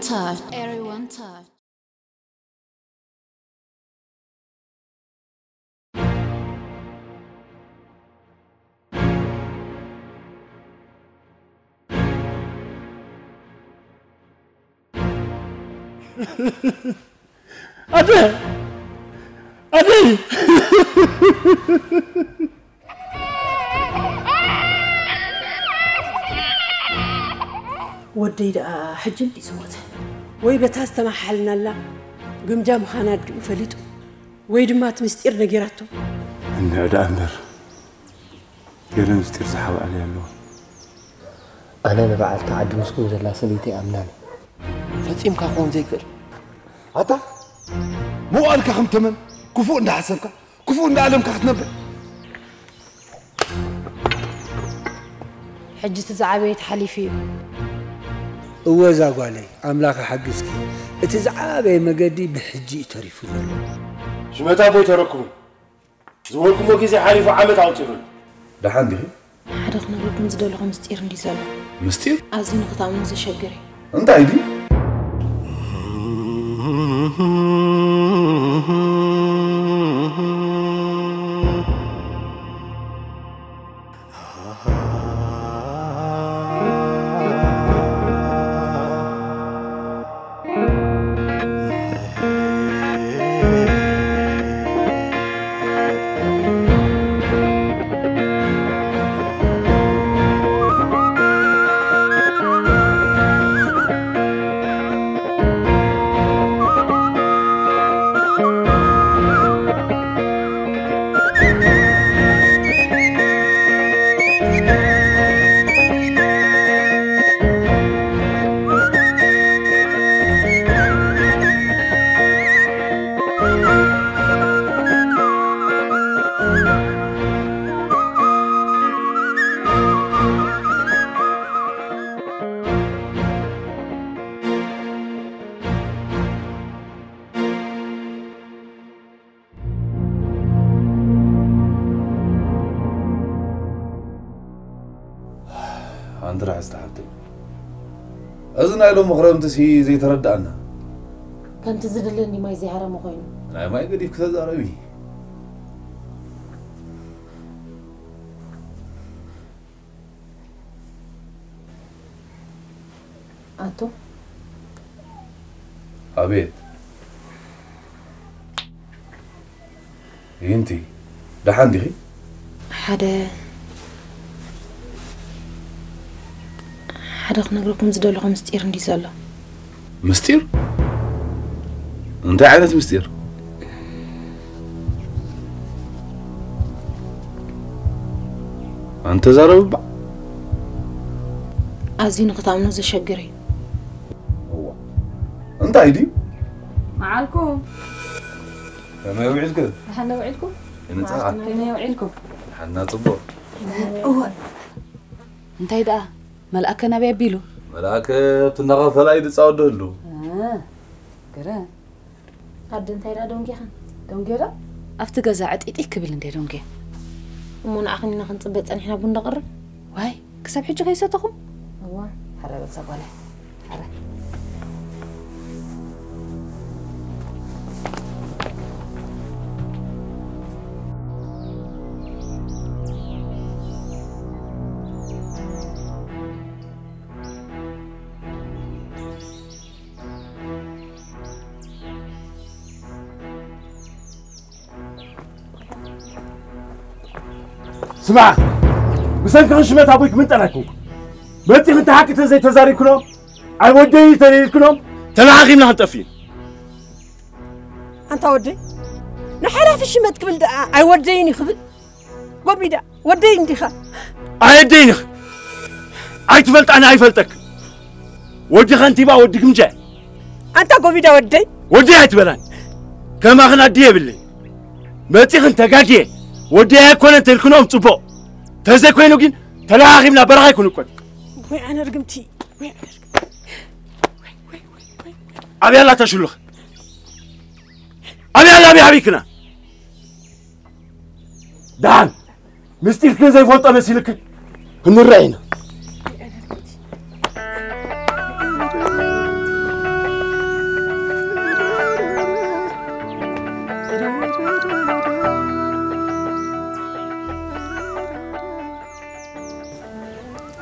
Touch. Everyone touch. ኣደ! ኣደ! ወደይ ደኣ ሕጂ እንዲ ዝሞተ? ወይ በታ ዝተመሓልናላ ግምጃ ምዃና ኣዲኡ ፈሊጡ፣ ወይ ድማ እቲ ምስጢር ነጊራቶ። እንዕ ደኣ እምበር፣ ገለ ምስጢር ዝሓብኣለይ ኣለዎ። ኣነ ንበዓልቲ ዓዲ ምስኩም ዘላ ሰበይቲ ኣይኣምናን። ፈጺምካ ክኸውን ዘይክእል። ኣታ መዋእልካ ከም ተመን ክፉእ እንዳሓሰብካ፣ ክፉእ እንዳኣለምካ ክትነብር። ሕጂ እቲ ዝዓበየ ተሓሊፉ እዩ። እወ እዛ ጓለይ፣ ኣምላኽ ይሓግዝኪ። እቲ ዝዓበየ መገዲ ብሕጂ እዩ ተሪፉ ዘሎ። ሽመት ኣቦይ ተረክቡ። ዝበልኩሞ ግዜ ሓሊፉ ዓመት ኣቑጺሩ ኣሎ። ደሓን ዲኺ? ሓደ ክነግረኩም ዝደለኹ ምስጢር እንዲ ዘሎ። ምስጢር? ኣዝዩ ንኽትኣምኖ ዘሸግር እዩ። እንታይ ድዩ? ኣንትራ ሕዝቲ ሓብተይ፣ እዚ ናይ ሎሚ ክረምትሲ ዘይተረድኣና። ከምቲ ዝድለ እንዲ ማይ ዘይሃረመ ኮይኑ። ናይ ማይ ገዲፍኪ ተዛረቢ። ኣቶ። ኣቤት። ይንቲ፣ ደሓን ዲኺ? ሓደ፣ ሓደ ክነግረኩም ዝደለኹ ምስጢር እንዲ ዘሎ። ምስጢር? እንታይ ዓይነት ምስጢር? ኣንተ ዛረብ እባ። ኣዝዩ ንኽትኣምኖ ዘሸግር እዩ። እዋ። እንታይ ድዩ? መዓልኩም። ከመይ ውዒልክን? ደሓን ዶ ውዒልኩም? ይንጻ። ከመይ ውዒልኩም? ደሓና ጽቡቕ። እወ። እንታይ ደኣ? መልኣከ ናበይ ኣቢሉ? መልኣከ ኣብቲ እናኸፈላ እዩ ዝጻወት ዘሎ። እ፣ ግረ። ኣደ እንታይ ደኣ ደንጌኽን? ደንጌ ዶ? ኣብቲ ገዛ ዕጢጢ ክብል እንደ ደንጌ። እሞ ንዓኽን ኢና ክንጽበ ጸኒሕና ቡን ደቕርብ? ዋይ፣ ክሳብ ሕጂ ከይሰተኹም? እዋ፣ ሕረ በል እዛ ጓለይ። ሕረ። ስማዕ፣ ብሰንክኽን ሽመት ኣቦይ ክምንጠል ኣይኮንኩን። መጺኽን እቲ ሓቂ ተዘይተዛሪብክኖ፣ ኣይወደይ ተለይልክኖም፣ ተለኻኺምና ክንጠፍእ ኢና። ኣንታ ወደይ፣ ንሓላፊ ሽመት ክብል ደኣ ኣይወደይን እዩ ክብል? ጎሚዳ፣ ወደይ እንዲኻ። ኣየደይንኽ። ኣይትፈልጣኒ ኣይፈልጠክ። ወዲ ከንቲባ፣ ወዲ ግምጃ። ኣንታ ጎሚዳ ወደይ። ወደይ ኣይትበላን። ከማኽን ኣዲ የብለይ። መጺኽን ተጋግየ። ወደይ ኣይኮነን ተልክኖም ጽቡቕ። ተዘይኮይኑ ግን ተለኻኺምና በረኻ ኣይኮንኮን። ወይ ኣነ ርግምቲ። ወይ ኣነ ርግምቲ። ወይ፣ ወይ፣ ወይ፣ ወይ፣ ወይ። ኣብያ ኣላ ተሽሉኽ። ኣብያ ኣላ ኣብያ ሃቢክና። ደሓን ምስጢርክን ዘይፈልጦ መሲልክን ክንርአ ኢና።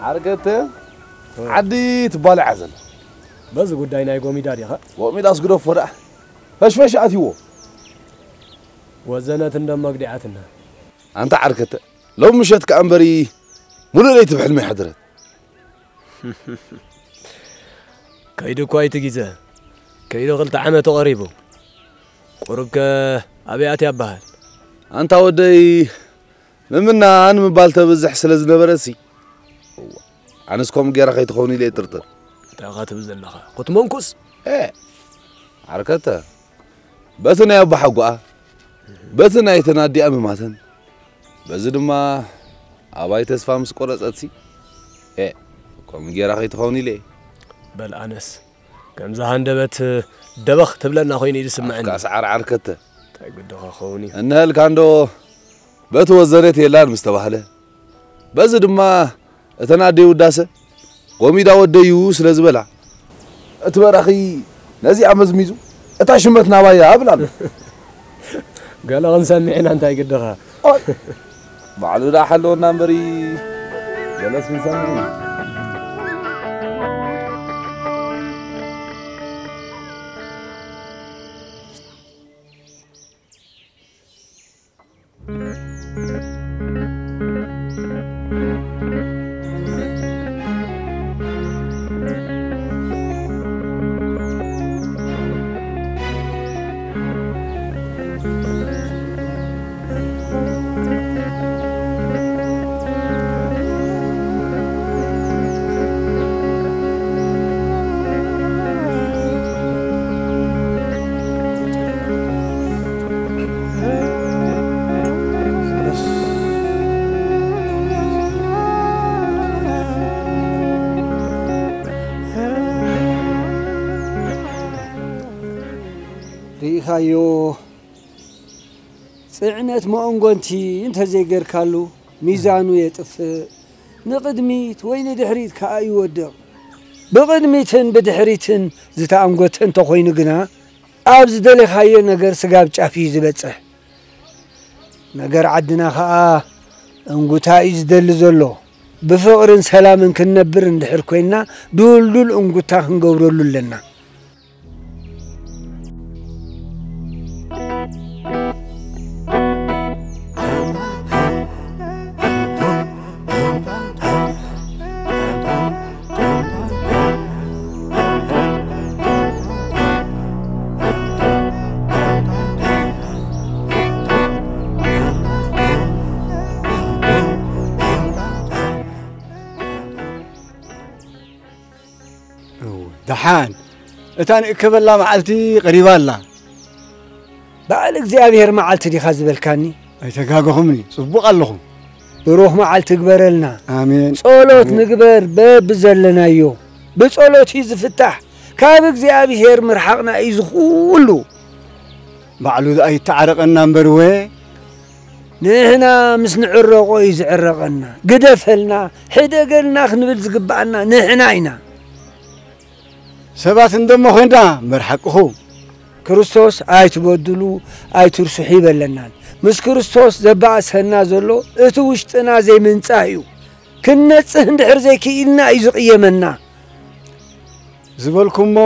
ዓርከተ ዓዲ ትባልዓ ዘላ። በዚ ጉዳይ ናይ ጎሚዳ ዲኻ? ጎሚዳ ኣስግደፎ ደኣ። ፈሽፈሽ ኣትይዎ። ወዘነት እንዶ መግዲዓትና። ኣንታ ዓርከተ፣ ሎም ምሸት ከኣ እምበሪ ሙሉእ ለይቲ ብሕልሚ ይሓድረት። ከይዱ እኳ እዩ እቲ ግዜ። ከይዱ ክልተ ዓመቱ ቀሪቡ። ቁሩብከ ኣበይ ኣትያ ይበሃል? ኣንታ ወደይ፣ ምምናን ምባል ተብዝሕ ስለ ዝነበረሲ፣ እዋ፣ ኣነስ ከምኡ ጌራ ከይትኸውን ኢለ እየ ጥርጥር። እንታይ ኢኻ ትብል ዘለኻ? ክትመንኩስ? ኤ፣ ዓርከተ፣ በቲ ናይ ኣቦሓጎኣ፣ በቲ ናይ ተን ኣዲኣ ምማተን፣ በዚ ድማ ኣባይ ተስፋ ምስ ቆረጸትሲ፣ ኤ፣ ከምኡ ጌራ ከይትኸውን ኢለ እየ። በል ኣነስ ከምዛ ሃንደበት ደበኽ ትብለና ኮይኑ እዩ ዝስምዐኒ። ኣፍካ ሰዓር ዓርከተ። እንታይ ግድኻ ክኸውን እዩ? እንሀልካ እንዶ በቲ ወዘነት የላን ምስ ተባህለ፣ በዚ ድማ እተን ኣደይ ውዳሰ፣ ጎሚዳ ወደዩ ስለ ዝበላ፣ እቲ በራኺ ነዚኣ መዝሚዙ፣ እታ ሽመት ናባያ እብል ኣሎ። ገለ ክንሰምዕ ኢና፣ እንታይ ግድኻ? ኦይ፣ ባዕሉ ደኣ ሓለወና እምበሪ፣ ገለስ ክንሰምዕ ኢና። ርኢኻዮ፣ ጽዕነት መኦንጎንቲ እንተዘይገርካሉ፣ ሚዛኑ የጥፍእ፣ ንቕድሚት ወይ ንድሕሪት ከኣ ይወድቕ። ብቕድሚትን ብድሕሪትን ዝተኣንጎተ እንተኾይኑ ግና፣ ኣብ ዝደለኻዮ ነገር ስጋብ ጫፍ እዩ ዝበጽሕ። ነገር ዓድና ኸኣ እንጉታ እዩ ዝደሊ ዘሎ። ብፍቕርን ሰላምን ክንነብር እንድሕር ኮይንና፣ ድልዱል እንጉታ ክንገብረሉ ኣለና። እወ፣ ደሓን፣ እታ ንእከበላ መዓልቲ ቀሪባ ኣላ። በዓል እግዚኣብሔር መዓልቲ ዲኻ ዝበልካኒ? ኣይተጋገኹምኒ፣ ጽቡቕ ኣለኹም። ብሩኽ መዓልቲ ግበረልና። ኣሜን። ጸሎት ኣሜን። ንግበር በብዘለናዮ። ብጸሎት እዩ ዝፍታሕ። ካብ እግዚኣብሔር ምርሓቕና እዩ ዝኹሉ። ባዕሉ ደኣ ይተዓረቐና እምበር ወ። ንሕና ምስ ንዕረቖ እዩ ዝዕረቐና። ግደፈልና፣ ሕደገልና ክንብል ዝግብኣና ንሕና ኢና። ሰባት እንደሞ ኾንና እምበር ሓቅኹ። ክርስቶስ ኣይትበድሉ፣ ኣይትርስሑ ይበለናን። ምስ ክርስቶስ ዘባእሰና ዘሎ እቲ ውሽጥና ዘይምንጻህ እዩ። ክንነጽህ እንድሕር ዘይክኢልና እዩ ዝቕየመና። ዝበልኩሞ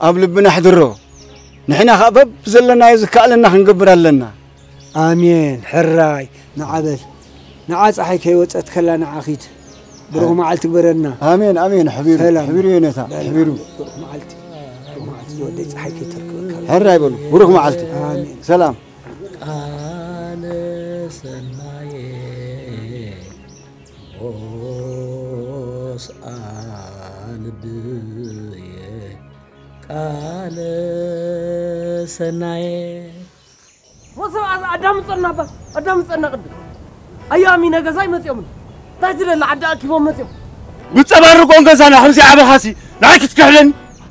ኣብ ልብና ኣሕድሮ። ንሕና ኸኣ በብዘለናዮ ዝከኣለና ክንገብር ኣለና። ኣሜን። ሕራይ ንዓ በል። ንዓ ጸሓይ ከይወጸት ከላ ንዓ ኺድ። ብሩኽ መዓልቲ ግበረልና። ኣሜን፣ ኣሜን። ሕቢሩ፣ ሰላም። ሕቢሩ የኔታ፣ በል። ሕቢሩ። ብሩኽ መዓልቲ። ብሩኽ መዓልቲ ዝወደይ ጸሓይ ከይተርክበካ። ሕራይ በሉ። ብሩኽ መዓልቲ። ኣሜን። ሰላም። ቃለ ሰናየ ሞስኣ ልብየ ቃለ ሰናየ። ወሰብ ኣዳምጸና እባ፣ ኣዳምጸና ቅድም። ኣያሚ ነገዛይ መጽዮም። እንታይ ትደሊ ዓዲ ኣኪቦም መጽዮም። ብጸባርቆን ገዛና ከምዚ ዓበኻሲ ንዓይ ክትክሕለኒ?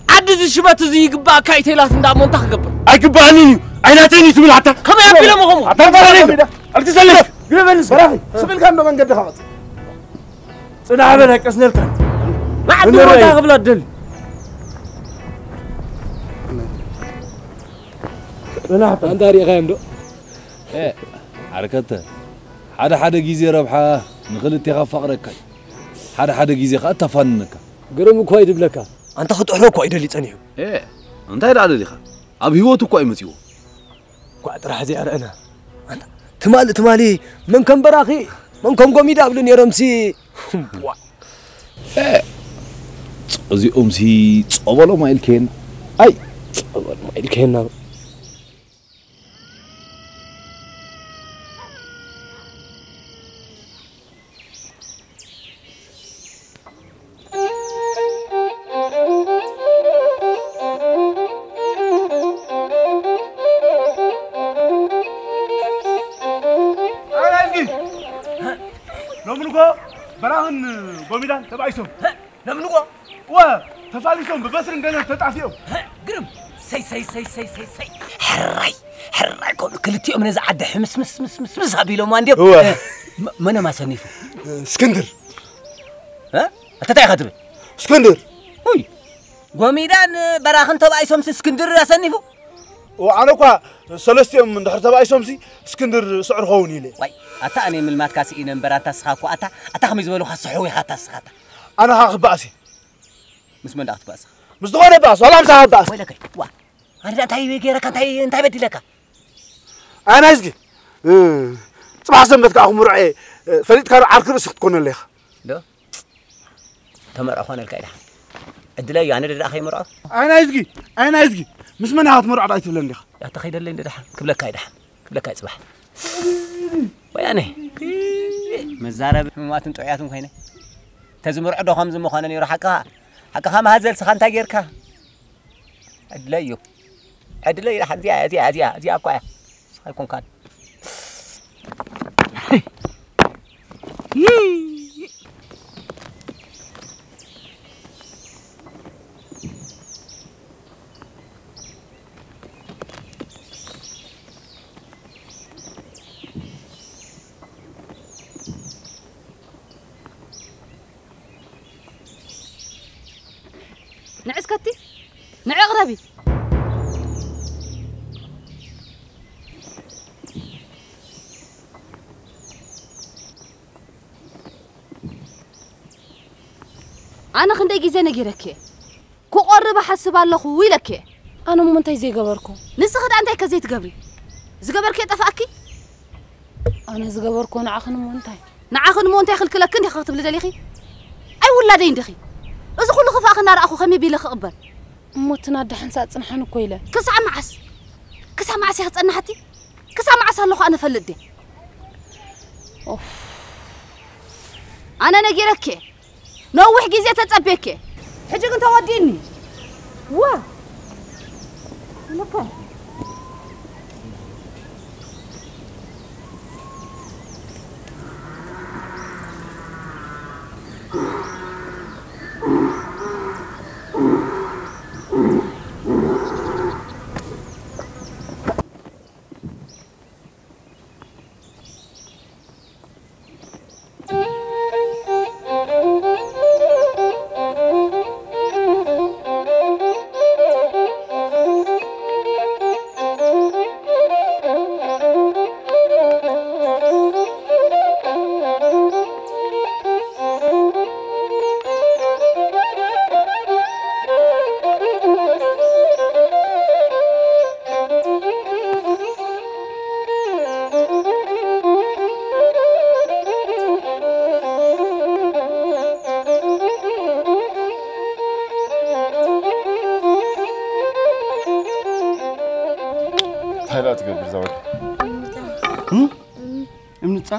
ዓዲ እዚ ሽበት እዚ ይግባእካ ኢተይላስ እንዳ እሞ እንታይ ክገብር? ኣይግባእንን እዩ። ኣይናተይን እዩ ትብል ኣታ። ከመይ ኣቢሎም ኸምኡ? ኣታ ተዛረብ። ኣልክሰልፍ። ግደፈኒ እስከ። በራኺ፣ ስቕ ኢልካ እንዶ መንገድኻ ወጽእ። ጽናሕ በል ኣይቀስነልካ። ንዓዲ እንታይ ክብላ ትደሊ? ጽናሕ በል። ኣንታ ሪኢኻዮም ዶ? ኤ፣ ዓርከተ፣ ሓደ ሓደ ግዜ ረብሓ ንኽልቴኻ ፋቕረካ እዩ። ሓደ ሓደ ግዜ ኸኣ እተፋንነካ። ግርም እኳ እዩ ድብለካ። ኣንታ ክጥሕሎ እኳ እዩ ደልዩ ጸኒሑ። ኤ፣ እንታይ ደኣ ደሊኻ? ኣብ ህይወቱ እኳ እዩ መጺዎ። ኳዕ ጥራሕ እዚኣ ርአና። ኣንታ ትማሊ፣ ትማሊ መን ከም በራኺ፣ መን ከም ጎሚዳ ኣብሉ ነይሮምሲ። ዋ። ኤ፣ ጸ-፣ እዚኦምሲ ጸበሎም ኣይልከየና። ኣይ፣ ጸበሎም ኣይልከየና። ኣረ፣ እስኪ ሎሚ ንጎ በራኽን ጎሚዳን ተባኢሶም። ሎሚ ንጎ? ወ፣ ተፋሊሶም ብበትርን ገለን ተጣፊኦም። ግርም። ሰይ፣ ሰይ፣ ሰይ፣ ሰይ፣ ሰይ፣ ሰይ። ሕራይ፣ ሕራይ ኮኑ ክልቲኦም ነዚ ዓዲ ሕምስምስ፣ ምስ፣ ምስ፣ ምስ ኣቢሎማ እንድዮም። እወ። እ፣ መ-፣ መነም ኣሰኒፉ? እስክንድር። እ? ኣታ እንታይ ኢኻ ትብል? እስክንድር። ውይ፣ ጎሚዳን በራኽን ተባኢሶምሲ እስክንድር ኣሰኒፉ? ኦ፣ ኣነ እኳ ሰለስቲኦም እንድሕር ተባኢሶምሲ እስክንድር ስዑር ኸውን ኢለ። ዋይ፣ ኣታ ኣነ ምልማትካ ስኢነ እምበር ኣንታ እስኻ እኮ ኣታ፣ ኣታ ከመይ ዝበሉኻ ስሑው ኢኻ ኣታ እስኻ ኣታ። ኣነ ኸኣ ክበኣስ እየ። ምስ መን ደኣ ክትበኣስ? ምስ ዝኾነ በኣስ፣ ዋላ ምሳኻ በኣስ። ወይለከይ፣ ዋ፣ ኣነ ደኣ እንታይ ገይረካ፣ እንታይ፣ እንታይ በዲለካ? ኣነ እስኪ፣ እ፣ ጽባሕ ሰንበት ከኣ ክምርዖ እየ፣ እ፣ ፈሊጥካ ዶ ዓርኪ ርእሲ ክትኮነለይ ኢኻ? ዶ? ተመርዖ ኮነልካ እዩ ደሓን። ዕድለይ እዩ፣ ኣነ ደኣ ከይመርዖ? ኣነ እስኪ፣ ኣነ እስኪ፣ ምስ መን ኢኻ ክትመርዖ ደኣ ኣይትብለኒ ዲኻ? ያ ተኸይደለይ እንደ ደሓን፣ ክብለካ እዩ ደሓን፣ ክብለካ እዩ ጽባሕ። ወያነ፣ መዛረቢ ሕሙማትን ጥዑያትን ኮይነ። ተዝምርዖ ዶ ከምዚ ምኾነ ነይሩ ሓቅኻ፣ ሓቅኻ መሃዘል ስኻ እንታይ ጌርካ? ዕድለይ እዩ። ዕድለይ እዩ ደሓን። እዚኣ፣ እዚኣ፣ እዚኣ፣ እዚኣ እኳ እያ። ንስኻ ኣይኮንካን። ንዒ እስከ እቲ፣ ንዒ ቅረቢ። ኣነ ክንደይ ግዜ ነጊረኪ እየ። ክቆርብ እሓስብ ኣለኹ ኢለኪ እየ። ኣነ እሞ እንታይ ዘይገበርኩ? ንስኺ ደኣ እንታይ ከ ዘይትገብሪ? ዝገበርክዮ ጠፍኣኪ? ኣነ ዝገበርኩ ንዓኽን እሞ እንታይ? ንዓኽን እሞ እንታይ ክልክለኪ እንዲኺ ክትብሊ ደሊኺ? ኣይ ውላደይ እንዲኺ። እዚ ኩሉ ክፋእኺ እናረኣኹ ከመይ ቢለ ክቕበል? እሞ እቲ ናዳ ሓንሳእ ጽንሓኒ እኮ ኢለ። ክሳዕ መዓስ? ክሳዕ መዓስ እያ ክጸንሓቲ? ክሳብ መዓስ ኣለኹ ኣነ እፈልጥ ድየ? ኦፍ። ኣነ ነጊረኪ እየ። ነዊሕ ግዜ ተጸብየኪ እየ። ሕጂ ግን ተወዲእኒ። ዋ። ለካ። እንታይ ደኣ ትገብር እዛ ወዲ? እም? እምኒ ጻ?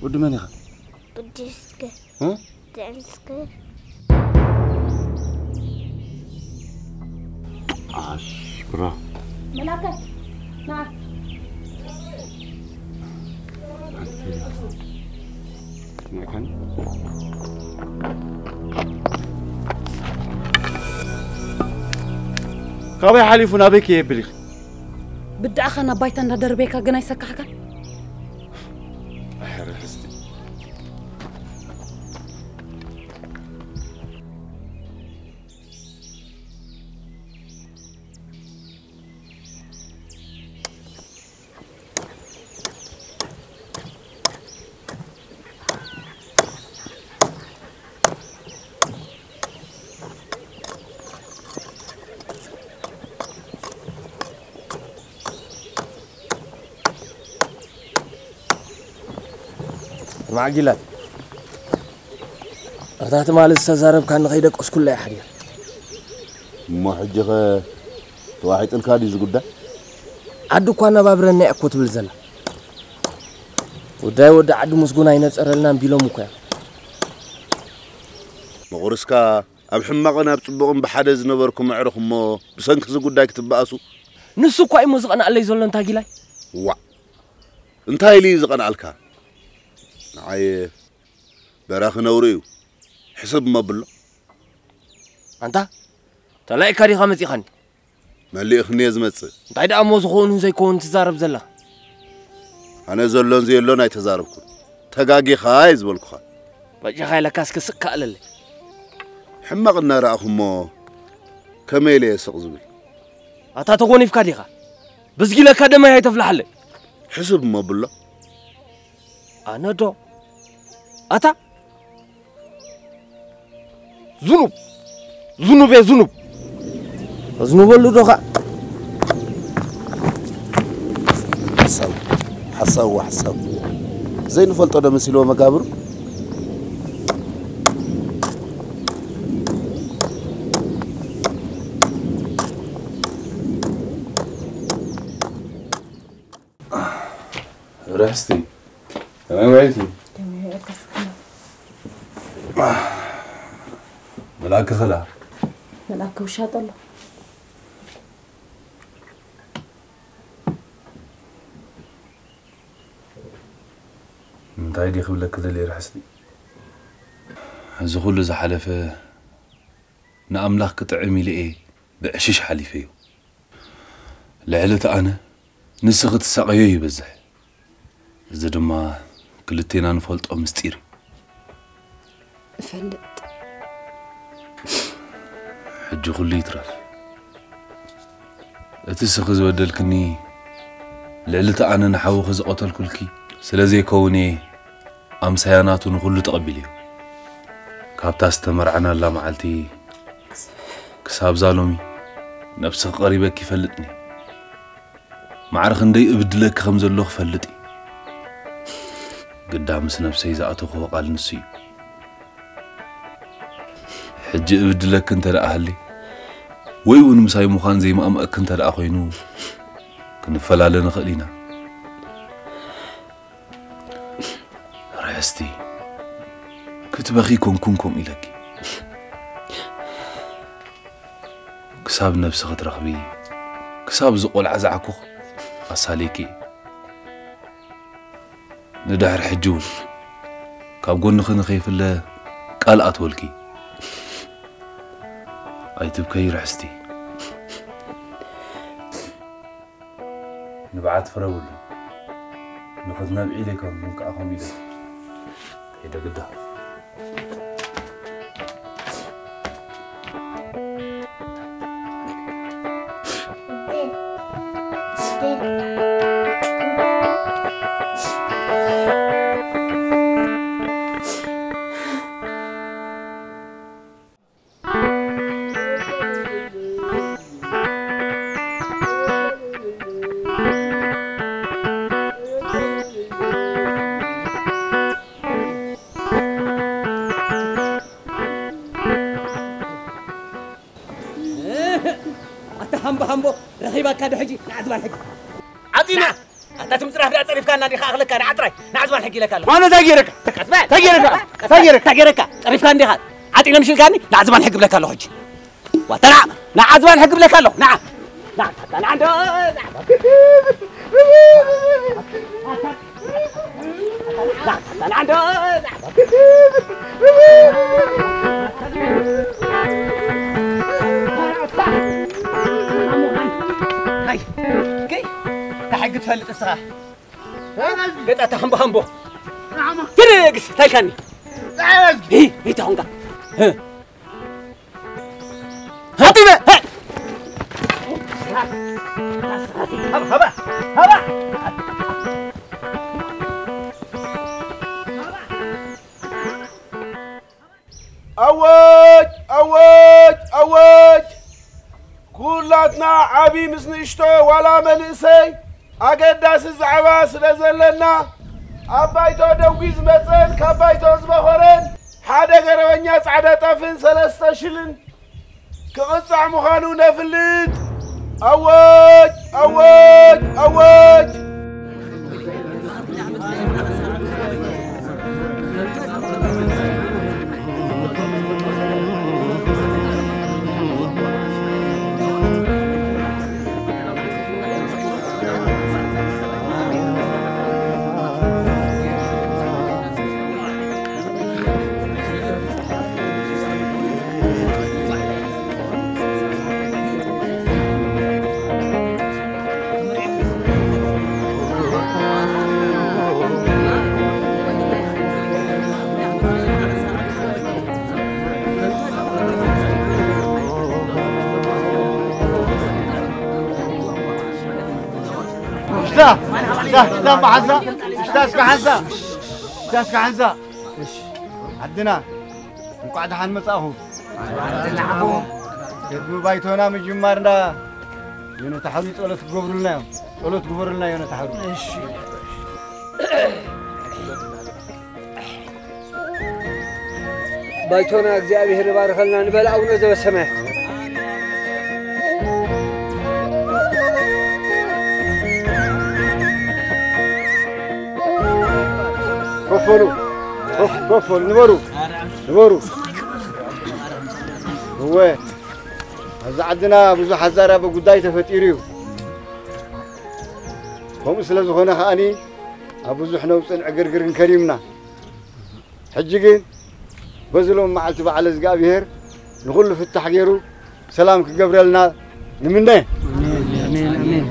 ወዲ መን ኢኻ? ቅድስት። እ? ትዕንስክር። ኣሽኩራ። መላከ፣ ና። መካን። ካበይ ሓሊፉ ናበይ ከየብል ኢኺ? ብድዓኻ ናብ ባይታ እንዳደርበየካ ግን ኣይሰካሕካን? ኣይ፣ ርሕስቲ። ማዕጊላ፣ እታ ትማሊ ዝተዛረብካኒ ከይደቀስኩላ እየ ሓዲረ። እሞ ሕጂ ኸ ተዋሒጥልካ ድዩ እዚ ጉዳይ? ዓዲ እኳ ኣነባብረና እያ እኮ ትብል ዘላ። ጉዳይ ወዲ ዓዲ ምስጉን ኣይነጸረልናን ቢሎም እኮ እዮም። መቑርስካ ኣብ ሕማቕን ኣብ ጽቡቕን ብሓደ ዝነበርኩም ኣዕሩኽ እሞ ብሰንኪ እዚ ጉዳይ ክትበኣሱ? ንሱ እኳ እዩ እሞ ዝቐንኣለይ ዘሎ እንታ ጊላይ። ዋእ! እንታይ ኢሉ እዩ ዝቐንኣልካ? ንዓይ በራኺ ነውሪ እዩ። ሕስብ እሞ ኣብሎ። ኣንታ ተላኢካ ዲኻ መጺኻኒ? መሊእኽኒ እየ ዝመጽእ። እንታይ ደኣ እሞ ዝኾኑን ዘይኮኑን ትዛረብ ዘለኻ? ኣነ ዘሎን ዘየሎን ኣይተዛረብኩን። ተጋጊኻ እየ ዝበልኩኻ። በጃኻ ኢለካ እስከ ስቅ ከኣለለይ። ሕማቕ እናረኣኹ እሞ ከመይ ኢለ እየ ስቕ ዝብል? ኣታ ተጎኒፍካ ዲኻ? ብዝጊለካ ደመይ ኣይተፍልሓለይ። ሕስብ እሞ ኣብሎ። ኣነ ዶ? ኣታ ዝኑብ፣ ዝኑብ እየ ዝኑብ። ኣዝንበሉ ዶ ኸኣ? ሓሳዊ፣ ሓሳዊ፣ ሓሳዊ። ዘይንፈልጦ ዶ መሲልዎ መጋብሩ? ርሕስቲ፣ ከመይ ውዒልኪ? ከመይ ውዒልካ ስክና? መልኣክ ኸላ? መልኣክ ውሻጠ ኣሎ። እንታይ ድየ ክብለኪ ደልየ ርሕስቲ? እዚ ኩሉ ዝሓለፈ ንኣምላኽ ክጥዕም ኢለ እየ ብዕሽሽ ሓሊፈዮ። ልዕሊ እቲ ኣነ ንስኺ ትሳቐዮ ይበዝሕ። እዚ ድማ ክልቴና ንፈልጦ ምስጢር እዩ። እፈልጥ። ሕጂ ኩሉ ይትረፍ። እቲ ስኺ ዝበደልክኒ ልዕሊ እቲ ኣነ ንሓውኺ ዝቐተልኩልኪ ስለ ዘይከውን እየ ኣምሳያ ናቱ ንኹሉ ተቐቢለዮ። ካብታ ዝተመርዓናላ መዓልቲ ክሳብዛ ሎሚ ነብስኺ ቀሪበኪ ይፈልጥኒ። ማዕረ ክንደይ እብድለኪ ከም ዘለኹ ክፈልጥ እየ። ግዳ ምስ ነብሰይ ዝኣተኽዎ ቃል ንሱ እዩ። ሕጂ እብድለኪ እንተ ደኣ ሃልየ፣ ወይ እውን ምሳይ ምዃን ዘይማእመኣኪ እንተ ደኣ ኮይኑ፣ ክንፈላለ ንኽእል ኢና። ርሕስቲ፣ ክትበኺ ኮንኩን ከምኡ ኢለኪ። ክሳብ ነብሲ ክትረኽቢ፣ ክሳብ እዚ ቆልዓ ዝዓኩኽ ኣሳልየኪ እየ። ንድሕሪ ሕጂ እውን ካብ ጎንኺ ንኸይፍለ ቃል ኣትወልኪ። ኣይትብከዪ ርሕስቲ። ንብዓት ፍረ ብሉ። ንኽትነብዒ ኢለ ኣይኮንኩን ከዓ ከምኡ ኢለ። ከይደ ግዳ። ኣታ ሃምቦ ሃምቦ፣ ረኺባካ ዶ ሕጂ? ንዓ ዝባን ሕጂ። ዓጺና! ኣታ ትምጽራፍ ደኣ ጸሪፍካና ዲኻ ኣኽለካ? ንዓ ጥራይ፣ ንዓ ዝባን ሕጊ ኢለካ ኣለኹ። ማን እንታይ ገይረካ? ቀስ በል። እንታይ ገይረካ? ቀስ በል። እንታይ ገይረካ? እንታይ ገይረካ? ጸሪፍካኒ ዲኻ? ዓጺነ ምሽ ኢልካኒ? ንዓ ዝባን ሕጊ ብለካ ኣለኹ ሕጂ። ዋተና፣ ንዓ ዝባን ሕጊ ብለካ ኣለኹ። ንዓ። ንዓ፣ ንዓ፣ ንዓ፣ ንዓ፣ ሃይ፣ ከይ፣ እንታይ ሕጊ ትፈልጥ እስኻ? ገጻ እታ ሃምቦ ሃምቦ። ግርግስ፣ እንታይ ኢልካኒ? ሂ፣ ሂ፣ ታሁንካ። ህ። ሃጢበ! ሄ! ሃባ፣ ሃባ፣ ሃባ! ኣወጅ! ኣወጅ! ኣወጅ! ኩላትና ዓቢ ምስ ንእሽቶ ዋላ መንእሰይ ኣገዳሲ ዛዕባ ስለ ዘለና ኣብ ባይቶ ደንጉዩ ዝመጸን ካብ ባይቶ ዝበኾረን ሓደ ገረበኛ ጻዕዳ ጣፍን ሰለስተ ሽልን ክቕጻዕ ምዃኑ ነፍልጥ። ኣወጅ! ኣወጅ! ኣወጅ! اشتا اشتا اشتا بحزة. اشتا اسكحزة. اشتا اسكحزة. እሺ፣ ዓድና እንቋዕ ደሓን መጻእኹም። ቅድሚ ባይቶና ምጅማርና ዮነታሕሩ ጸሎት ክገብሩልና እዮም። ጸሎት ግበሩልና ዮነታሕሩ። እሺ። ባይቶና እግዚኣብሔር ይባርከልና ንበል ኣቡነ ዘበሰማያት። ኮፍ በሉ፣ ኮፍ፣ ኮፍ በሉ፣ ንበሩ፣ ንበሩ። እወ፣ ኣብዚ ዓድና ብዙሕ ኣዛራቢ ጉዳይ ተፈጢሩ እዩ። ከምኡ ስለ ዝኾነ ከኣኒ ኣብ ብዙሕ ነውጽን ዕግርግርን ከሪምና። ሕጂ ግን በዚ ሎም መዓልቲ በዓል እግዚኣብሔር ንኹሉ ፍታሕ ገይሩ ሰላም ክገብረልና ንምነ። ኣሜን፣ ኣሜን፣ ኣሜን።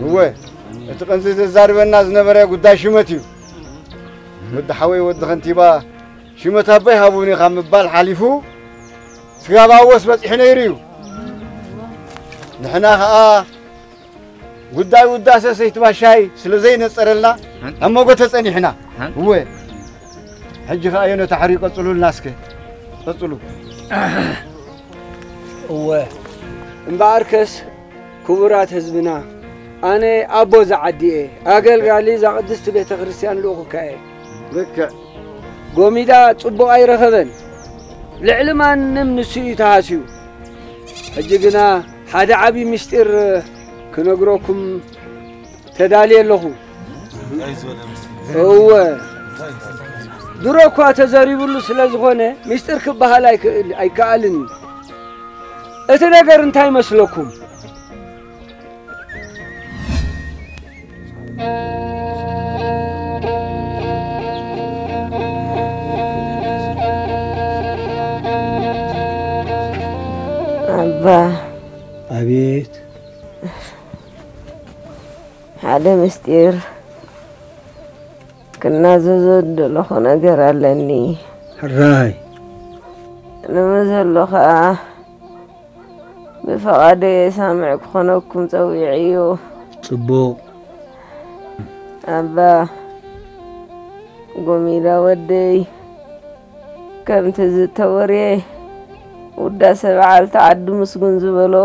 እወ፣ እቲ ቀንዚ ዘዛርበና ዝነበረ ጉዳይ ሽመት እዩ። ወዲ ሓወይ ወዲ ከንቲባ ሽመት ኣቦይ ሃቡኒ ካብ ምባል ሓሊፉ ስጋብ ኣወስ በጺሑ ነይሩ እዩ። ንሕና ኸኣ ጉዳይ ውዳሰ ሰይቲ ባሻይ ስለ ዘይነጸረልና ኣብ መጎ ተጸኒሕና። እወ፣ ሕጂ ኸኣ ዮነታሕሩ ይቀጽሉልና እስከ። ቀጽሉ። እወ፣ እምበኣርከስ ክቡራት ህዝብና፣ ኣነ ኣቦ እዛ ዓዲ እየ፣ ኣገልጋሊ እዛ ቅድስቲ ቤተ ክርስቲያን ልኡኽካ እየ። ልክዕ። ጎሚዳ ጽቡቕ ኣይረኸበን፣ ልዕሊ ማንም ንሱ እዩ ተሃስዩ። ሕጂ ግና ሓደ ዓቢ ምስጢር ክነግረኩም ተዳልየ ኣለኹ። እንታይ ዝበለ ምስጢር? እወ፣ እንታይ ዝበለ? ድሮ እኳ ተዘሪቡሉ ስለ ዝኾነ ምስጢር ክበሃል ኣይክእል-፣ ኣይከኣልን እዩ። እቲ ነገር እንታይ ይመስለኩም? ኣባ። ኣቤት። ሓደ ምስጢር ክናዘዞ ዝደለኹ ነገር ኣለኒ። ሕራይ። ንመዘሎ ኸኣ ብፍቓደይ ሳምዕ ክኾነኩም ጸዊዐዮ። ጽቡቕ። ኣባ ጎሚዳ ወደይ፣ ከምቲ ዝተወርየ ውዳሰ በዓልቲ ዓዲ ምስጉን ዝበሎ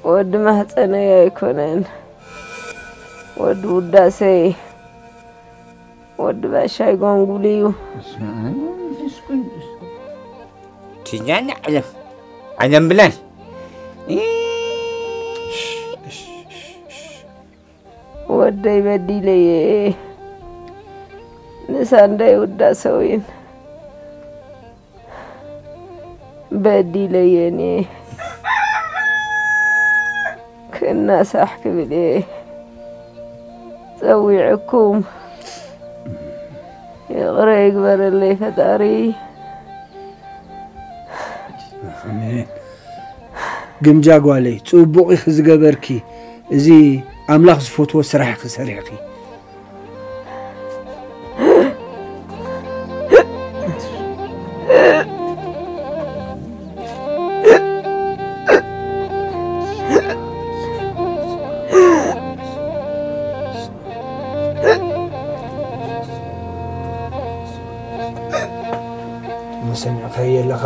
ወዲ ማህጸነይ ኣይኮነን። ወዲ ውዳሰይ፣ ወዲ ባሻይ ጓንጉል እዩ። በስመ ኣብ ወመንፈስ ቅዱስ። ትጃኒ ዓለም፣ ዓለም ብላን። ወደይ በዲለየ፣ ንሳንዳይ ውዳሰዊን በዲለየን እየ። ክናሳሕ ክብል እየ ጸዊዐኩም። ይቕረ ይግበረለይ ፈጣሪ። ኣሜን። ግምጃ ጓለይ፣ ጽቡቕ ኢኺ ዝገበርኪ። እዚ ኣምላኽ ዝፈትዎ ስራሕ ኢኺ ሰሪሕኺ። እሞ ሰሚዕካዮ ኣለኻ፣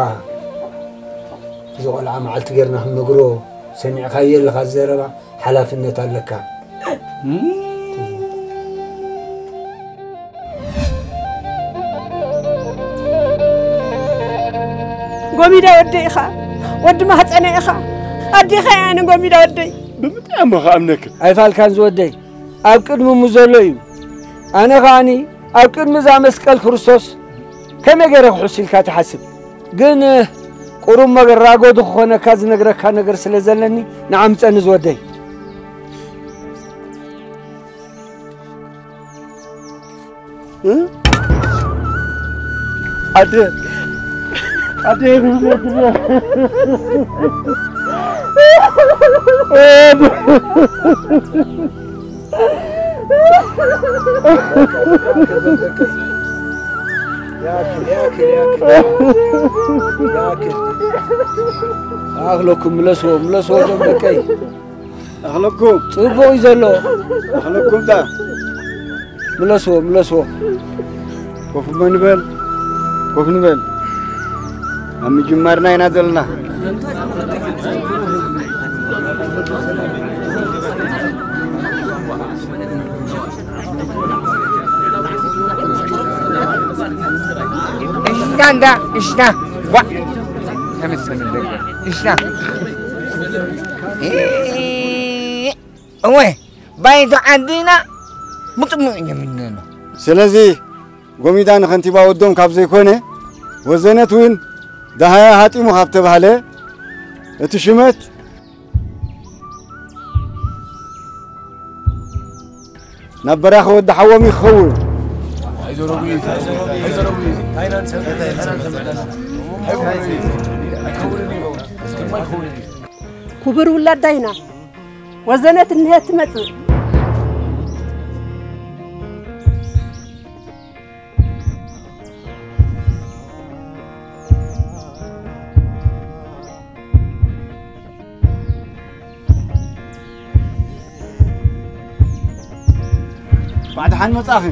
እዚ ቆልዓ መዓልቲ ጌርና ክንነግሮ፣ ሰሚዕካዮ ኣለኻ፣ እዚ ዘረባ ሓላፍነት ኣለካ። ጎሚዳ ወደይ ኢኻ፣ ወዲ ማህፀነ ኢኻ። ኣዴኻ እያ ኣነ ጎሚዳ ወደይ። ብምንታይ እሞ ክኣምነካ? ኣይፋልካን ዝወደይ፣ ኣብ ቅድሚ እሙ ዘሎ እዩ። ኣነ ከኣኒ ኣብ ቅድሚ እዛ መስቀል ክርስቶስ ከመይ ገይረ ክሕሱ ኢልካ ትሓስብ? ግን ቁሩብ መገር ራጎዲ ክኾነካ ዝነግረካ ነገር ስለ ዘለኒ ንዓምፀኒ ዝወደይ። እ? ኣደ፣ ኣደ፣ ያክል፣ ያክል፣ ያክል። ያክል። ኣኽለኩም ምለስዎ፣ ምለስዎ ዞም ደቀይ። ኣኽለኩም። ጽቡቕ እዩ ዘሎ። ኣኽለኩም ዳ። ምለስዎ፣ ምለስዎ። ኮፍ እሞ ንበል፣ ኮፍ ንበል። ኣብ ምጅማርና ኢና ዘለና። እሽታ እንዳ፣ እሽታ። ዋ። ተመሰለ ደገ። እሽታ። እወ፣ ባይቶ ዓድና ብጥሙቕ እዮም እንብሎ። ስለዚ ጎሚዳ ንኸንቲባ ወዶም ካብ ዘይኮነ፣ ወዘነት እውን ደሃያ ሃጢሙ ካብ ተባህለ፣ እቲ ሽመት ናብ በራኺ ወዲ ሓዎም ይኸውን። ክቡር ውላድ ዳይና፣ ወዘነት እንሄ ትመጽእ። ባዕድሓን መጻኺ፣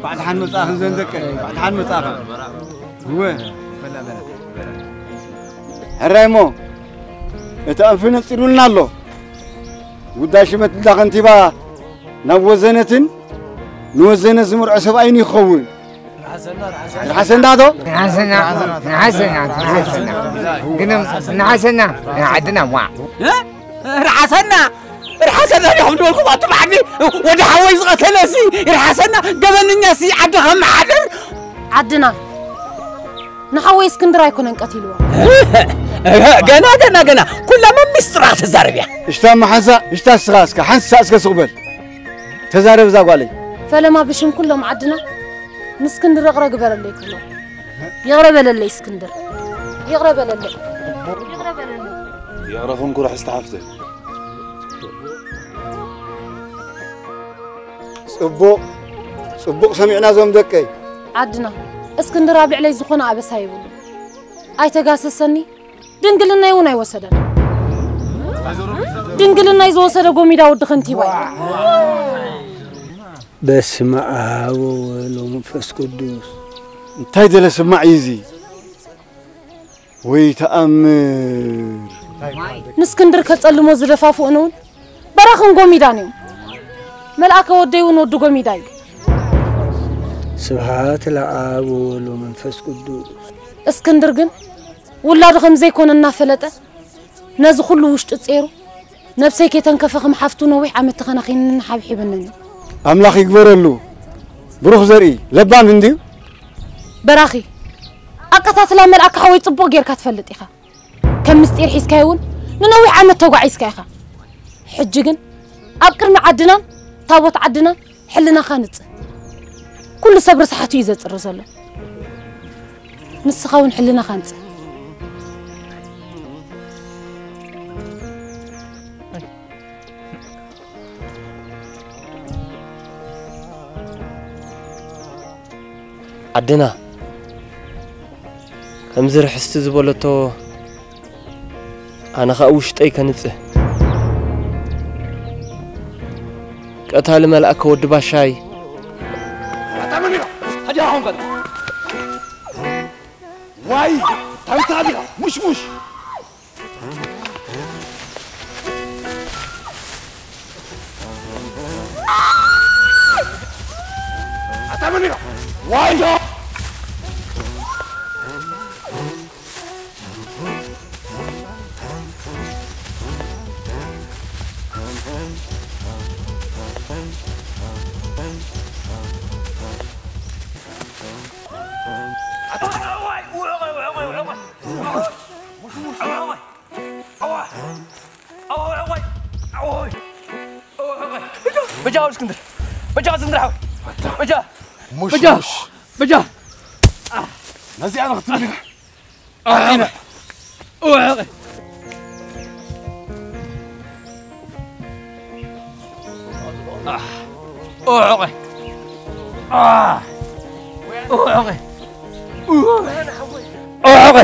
ባዕድሓን መጻኺ ዘንደቀ፣ ባዕድሓን መጻኺ። እወ። ሕራይ እሞ፣ እቲ ኣንፊ ነጺሩልና ኣሎ። ጉዳይ ሽመት እንዳ ከንቲባ ናብ ወዘነትን ንወዘነት ዝምርዖ ሰብኣይን ይኸውን። ርሓሰና ዶ? ንሓሰና፣ ንሓሰና፣ ንሓሰና። ግን ንሓሰና፣ ንዓድና፣ ዋ። እ? ርሓሰና፣ ርሓሰና ዲኹም ዝበልኩም ኣቱም ዓዲ? ወዲ ሓወይ ዝቐተለሲ፣ ርሓሰና፣ ገበነኛሲ፣ ዓዲ ከመሓድር። ዓድና፣ ንሓወይ እስክንድር ኣይኮነን ቀቲልዎ። ገና፣ ገና፣ ገና፣ ኩላ ሚስጥራት ትዛረብ እያ። እሽታ መሓዛ፣ እሽታ እስኻ እስከ፣ ሓንሳ እስከ ስቕ በል። ተዛረብ እዛ ጓለይ። ፈለማ ብሽም ኩሎም ዓድና ንእስክንድር ይቕረ ግበረለይ ክብሎ። ይቕረ በለለይ እስክንድር። ይቕረ በለለይ። ይቕረ በለለይ። ይቕረ ኩንኩ ርሕስቲ ሓፍተይ። ጽቡቕ፣ ጽቡቕ ሰሚዕና ዞም ደቀይ። ዓድና፣ እስክንድር ኣብ ልዕለይ ዝኾነ ኣበሳ የብሉ። ኣይተጋሰሰኒ፣ ድንግልናይ እውን ኣይወሰደን። ድንግልናይ ዝወሰደ ጎሚዳ ወዲ ከንቲባ እዩ። በስመ ኣብ ወወልድ ወመንፈስ ቅዱስ። እንታይ ደለ ስማዕ እዩ እዚ? ወይ ተኣምር! ንእስክንድር ከጸልሞ ዝደፋፍኡን እውን በራኽን ጎሚዳን እዮም። መልኣከ ወደይ እውን ወዲ ጎሚዳ እዩ። ስብሃት ለኣብ ወወልድ ወመንፈስ ቅዱስ። እስክንድር ግን ውላዱ ከም ዘይኮነ እናፈለጠ ነዚ ኩሉ ውሽጡ ጼሩ ነብሰይ ከይተንከፈ ከም ሓፍቱ ነዊሕ ዓመት ተኸናኺንንን ሓብሒብንን እዩ። ኣምላኽ ይግበረሉ። ብሩኽ ዘርኢ ለባም እንድዩ። በራኺ፣ ኣቀታትላ መልኣከ ሓወይ ጽቡቕ ጌርካ ትፈልጥ ኢኻ። ከም ምስጢር ሒዝካዮ እውን ንነዊሕ ዓመት ተጓዒዝካ ኢኻ። ሕጂ ግን ኣብ ቅድሚ ዓድናን ታቦት ዓድናን ሕልናኻ ንጽህ። ኩሉ ሰብ ርስሓቱ እዩ ዘጽሪ ዘሎ። ንስኻ እውን ሕልናኻ ንጽህ። ዓድና፣ ከምዚ ርሕስቲ ዝበለቶ፣ ኣነ ኸኣ ውሽጠይ ከንጽህ። ቀታሊ መልኣከ ወዲ ባሻይ። ኣታ መን ኢኻ? ሃዲኻ ኾንካ። ዋይ፣ ታንሳ ዲኻ? ሙሽሙሽ። ኣታ መን ኢኻ? ዋይ! በጃ ወድ እስክንድር፣ በጃ እስክንድር ሓወይ፣ በጃ፣ በጃ፣ በጃ። ነዚኣ ንኽትብል ኢኻ።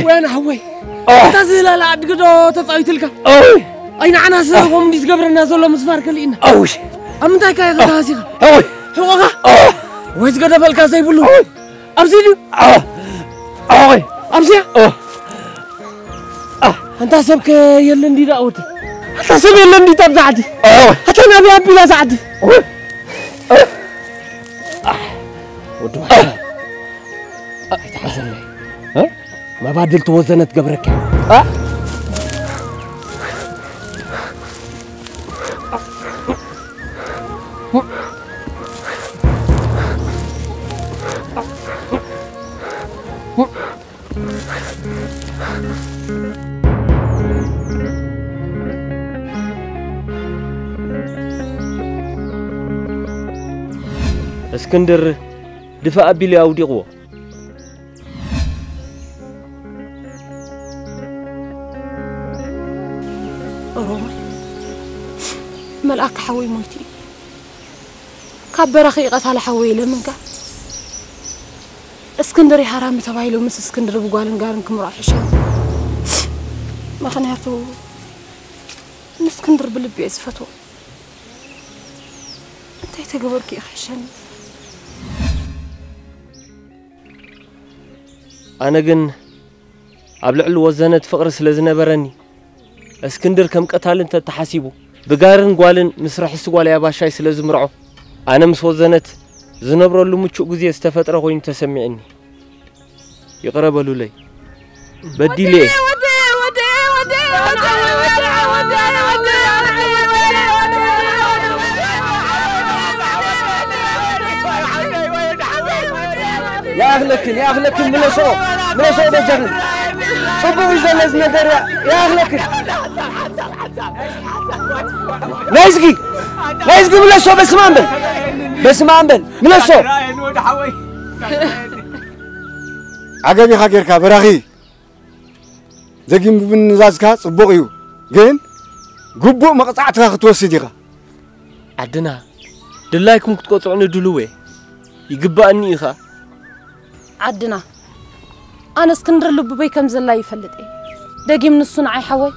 ወይና ሓወይ፣ ኣታ ዝላለ ዓድግዶ ተጻዊትልካ? ኣይንዓናስ ከምኡ እንዲ ዝገብረና ዘሎ ምስፋር ከሊእና። ኣብ ምንታይ ካዮ ተሃሲኻ? ሕቆኻ? ወይ ዝገደፈልካ ዘይብሉ? ኣብዚ ድዩ? ኣወይ። ኣብዚያ? ኣንታ ሰብ ከ የለን ድዩ ደኣ ወዲ? ኣንታ ሰብ የለን ድዩ ኣብዛ ዓዲ? ኣታ ናበይ ኣቢላ እዛ ዓዲ? ወዲ ኣይትሓዘለይ። መባድል ትወዘነት ገብረካ። እስክንድር ድፋእ ኣቢሉ ኣውዲቕዎ። ኦሮማይ፣ መልኣክ ሓወይ ሞይቱ እዩ። ካብ በራኺ ቀታሊ ሓወይ ኢለ ምንጋር። እስክንድር ይሃራሚ ተባሂሉ ምስ እስክንድር ብጓልን ጋርን ክምርዖ ሕሸኒ። ምኽንያቱ ንእስክንድር ብልቢ እየ ዝፈትዎ። እንታይ ተገበርኩ እዩ ክሕሸኒ? ኣነ ግን ኣብ ልዕሊ ወዘነት ፍቕሪ ስለ ዝነበረኒ፣ እስክንድር ከም ቀታሊ እንተተሓሲቡ፣ ብጋርን ጓልን ምስ ርሕስቲ ጓል ያባሻይ ስለ ዝምርዖ፣ ኣነ ምስ ወዘነት ዝነብረሉ ምቹእ ግዜ ዝተፈጥረ ኮይኑ ተሰሚዕኒ። ይቕረ በሉለይ። በዲለ እየ። ይኣኽለክን፣ ይኣኽለክን፣ ምለሶ፣ ምለሶ በጃኽን። ጽቡቕ እዩ ዘሎ እዚ ነገር፣ ይኣኽለክን። ናይዝጊ፣ ናይዝጊ ምለሶ፣ በስመ ኣብ በል። በስመ ኣብ በል፣ ምለሶ። ዓገብ ኢኻ ጌርካ፣ በራኺ። ደጊም ብምንዛዝካ ጽቡቕ እዩ፣ ግን ግቡእ መቕጻዕትኻ ክትወስድ ኢኻ። ዓድና፣ ድላይኩም ክትቀጽዑኒ ድሉው እየ። ይግባኣኒ ኢኻ። ዓድና፣ ኣነ እስክንድር ልቡበይ ከም ዘላ ይፈልጥ እየ። ደጊም ንሱ ንዓይ ሓወይ፣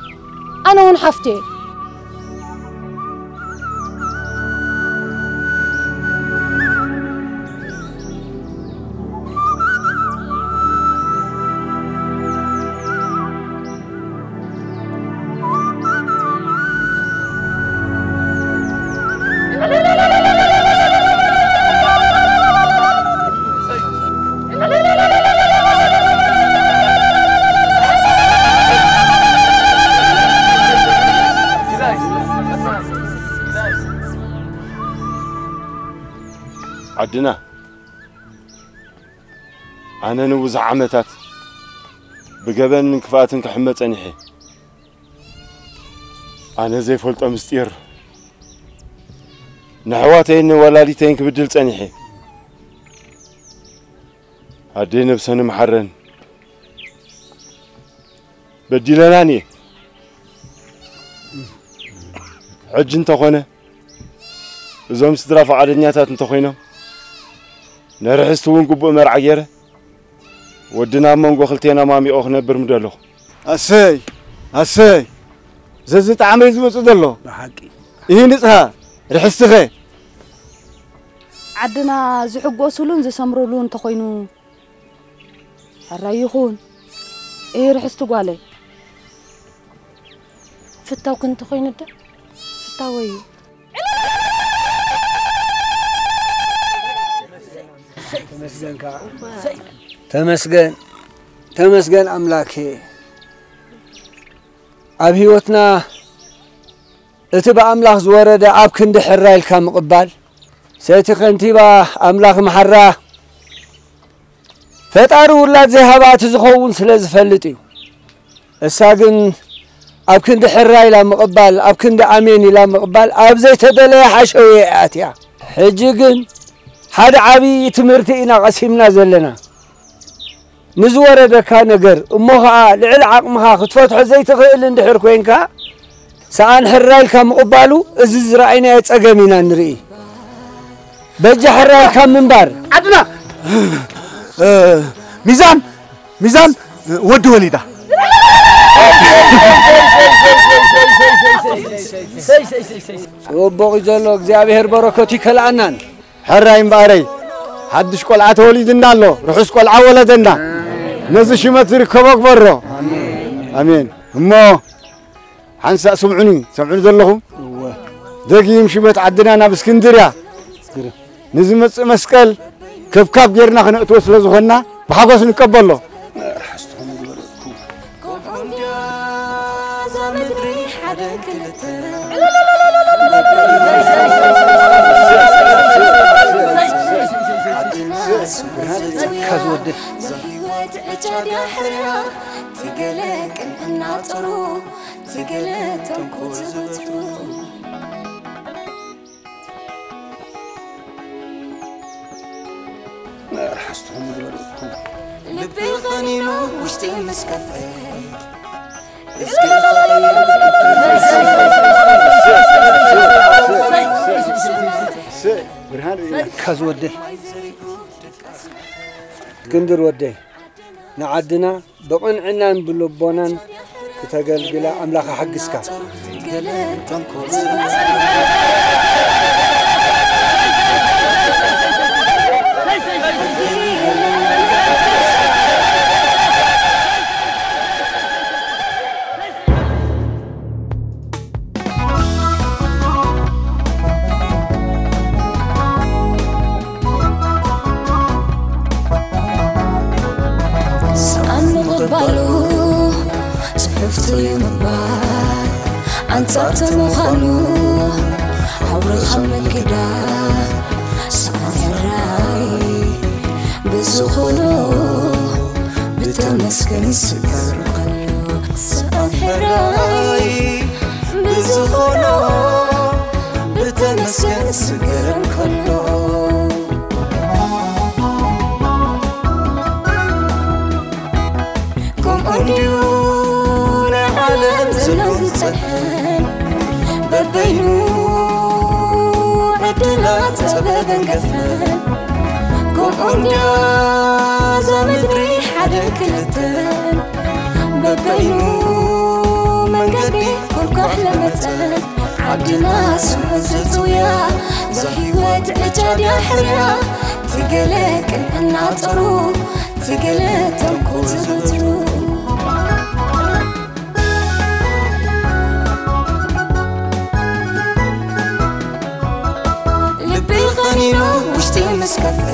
ኣነ እውን ሓፍቱ እየ። ዓድና፣ ኣነ ንብዙሕ ዓመታት ብገበንን ክፍኣትን ክሕመ ጸኒሐ። ኣነ ዘይፈልጦ ምስጢር ንኣሕዋተይን ንወላዲተይን ክብድል ጸኒሐ። ኣደይ ነብሰን ይምሓረን። በዲለናን እየ። ሕጂ እንተኾነ እዞም ስድራ ፍቓደኛታት እንተኾይኖም፣ ንርሕስቲ እውን ግቡእ መርዓ ገይረ፣ ወድና ኣብ መንጎ ክልቴና ማሚቖ ክነብር ምደለኹ። ኣሰይ፣ ኣሰይ፣ ዘዝጠዓመ እዩ ዝመጽእ ዘሎ። ብሓቂ። ይህ ንጽሃ፣ ርሕስትኸ? ዓድና ዝሕጎሱሉን ዝሰምሩሉ እንተኾይኑ፣ ሕራይ ይኹን። እይ ርሕስቲ ጓለይ። ፍታውኪ እንተኾይኑ ዶ? ፍታወይ እዩ። ተመስገን፣ ተመስገን ኣምላኬ። ኣብ ህይወትና እቲ ብኣምላኽ ዝወረደ ኣብ ክንዲ ሕራይ ኢልካ ምቕባል፣ ሰይቲ ከንቲባ ኣምላኽ መሓራ ፈጣሪ ውላድ ዘይሃባ እቲ ዝኸውን ስለ ዝፈልጥ እዩ። እሳ ግን ኣብ ክንዲ ሕራ ኢላ ምቕባል፣ ኣብ ክንዲ ኣሜን ኢላ ምቕባል፣ ኣብ ዘይተደለየ ሓሸውየ እያ ኣትያ። ሕጂ ግን ሓደ ዓብዪ ትምህርቲ ኢና ቀሲምና ዘለና። ንዝወረደካ ነገር እሞ ኸዓ ልዕሊ ዓቕምኻ ክትፈትሖ ዘይትኽእል እንድሕር ኮይንካ፣ ሰኣን ሕራይ ኢልካ ምቕባሉ፣ እዚ ዝረኣይናዮ ጸገም ኢና ንርኢ። በጃ ሕራይ ኢልካ ምንባር። ዓድና! ሚዛን! ሚዛን! ወዲ ወሊዳ። ጽቡቕ እዩ ዘሎ፣ እግዚኣብሔር በረከቱ ይከልኣናን። ሕራይ እምበኣረይ፣ ሓድሽ ቆልዓ ተወሊድና ኣሎ፣ ርሑስ ቆልዓ ወለደና። ነዚ ሽመት ዝርከቦ ግበሮ። ኣሜን። እሞ ሓንሳእ ስምዑኒ፣ ሰምዑኒ ዘለኹም? እወ። ደጊም ሽመት ዓድና ናብ እስክንድርያ ንዝመጽእ መስቀል ከብካብ ጌርና ክነእትዎ ስለ ዝኾንና ብሓጎስ ንቀበሎ። ከምኡ እንድያ እዛ ምድሪ ሓደ ክልተ። ዓድና ስሙ ዘጽውያ፣ ዘህይወት ዕጫ ድያ ሕርያ፣ ትገለ ቅንዕና ጥሩ፣ ትገለ ተንኮል ዘወትሩ። ርሓስትኹም ዝበለኩም። ልቢ ቐኒኑ ውሽጢ ምስ ከፍአ፣ ብርሃን ርኢና። ካዝ ወደይ፣ እስክንድር ወደይ፣ ንዓድና ብቕንዕናን ብልቦናን ክተገልግላ ኣምላኽ ይሓግዝካ። ስኣን ምቕባሉ ጽሕፍቱ እዩ ምባል፣ ኣንጻርቲ ምዃኑ ዓውርኻ ምግዳል። ስኣን ሕራይ ብዝኾኖ ብተመስገን ይስገር ከሎ። ስኣን ሕራይ ብዝኾኖ ብተመስገን ይስገር ከሎ። ከምኡ እንድዩ ናይ ዓለም ዘሎ ዝጸንሐን፣ በበይኑ ዕድላት ጸበበን ገፈን። ከምኡ እንድያ እዛ ምድሪ ሓደን ክልተን፣ በበይኑ መንገዲ ኮልኳሕ ለመጸን። ዓድና ስሙ ዘጽውያ፣ እዛ ህይወት ዕጫ ድያ ሕርያ፣ ትገለ ቅንዕና ጥሩ፣ ትገለ ተንኮል ዘወትሩ። ልቢ ቐኒኑ ውሽጢ ምስ ከፍአ፣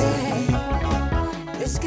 እስኪ